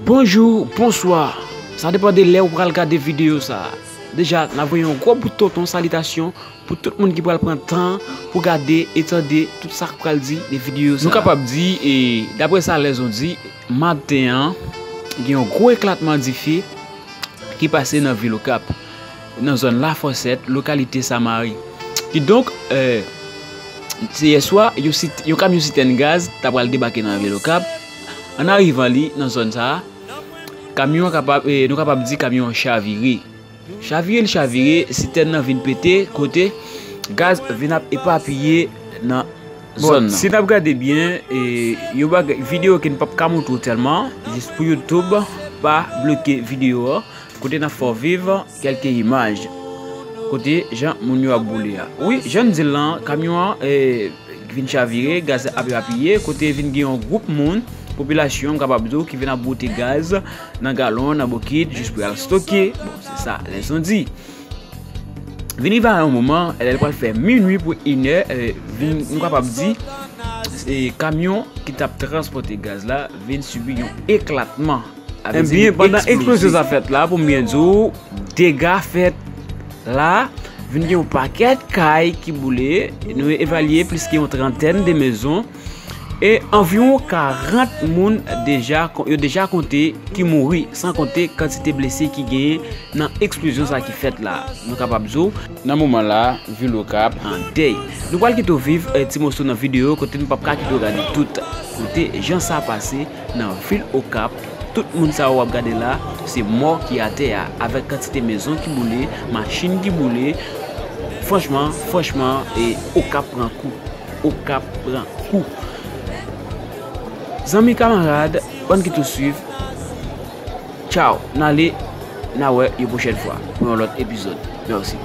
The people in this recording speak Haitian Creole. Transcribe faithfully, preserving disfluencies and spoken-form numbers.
Bonjou, bonswa. Sa depann de lè ou pral gade videyo sa a. Deja, n ap voye yon gwo bout tonton salitasyon pou tout moun ki pral pran tan pou gade e tande tout sa k pral di de videyo sa a. Nou kapab di, e, daprè sa lèzon di, maten an, gen yon gwo eklatman dife ki pase nan vil Okap, nan zòn Lafòsèt, lokalite Samari. Kidonk, e, se yè swa, yon sit-, yon kamyon sitèn gaz ta pral debake nan vil Okap. An arivan li nan zòn sa a, kamyon an kapab, e, nou kapab di kamyon an chavire. Chavire li chavire, sitèn nan vin pete, kote gaz vin ap epapiye nan zòn nan. Si n ap gade byen, e, yon bagay, videyo ke n p ap ka montre w tèlman, jis pou YouTube pa bloke videyo a, kote n ap fè w viv kèlke imaj. Kote jan moun yo ap boule a. Wi, jan n di l lan, kamyon an, e, vin chavire, gaz ap epapiye, kote vin gen yon gwoup moun, popilasyon, m kapab di w, ki vin ap bwote gaz nan galon, nan bokit, jis pou y al stoke. Bon, se sa lèzon di. Vin rive a yon moman, lè l pral fè minui pou inè, e, vin, nou kapab di, e, kamyon ki t ap transpòte gaz la vin sibi yon eklatman. Ebyen, pandan eksplozyon sa fèt la, pou m byen di w, dega fèt la, vin gen yon pakèt kay ki boule, nou evalye plis ke yon trantèn de mezon, e anviwon karant moun deja, yo deja konte ki mouri, san konte kantite blese ki genyen nan eksplozyon sa ki fèt la. Nou kapab di w, nan moman la, vil Okap an dèy. Nou pral kite w viv, e, ti moso nan videyo kote nou p ap ka kite w gade tout. Kote jan sa pase nan vil Okap, tout moun sa yo w ap gade la, se mò ki atè a, avèk kantite mezon ki boule, machin ki boule. Franchman, franchman, e, Okap pran kou. Okap pran kou. Zanmi, kamarad, bann ki tou swiv, tchaw, n ale, n a wè yon pwochèn fwa pou yon lòt epizòd. Mèsi.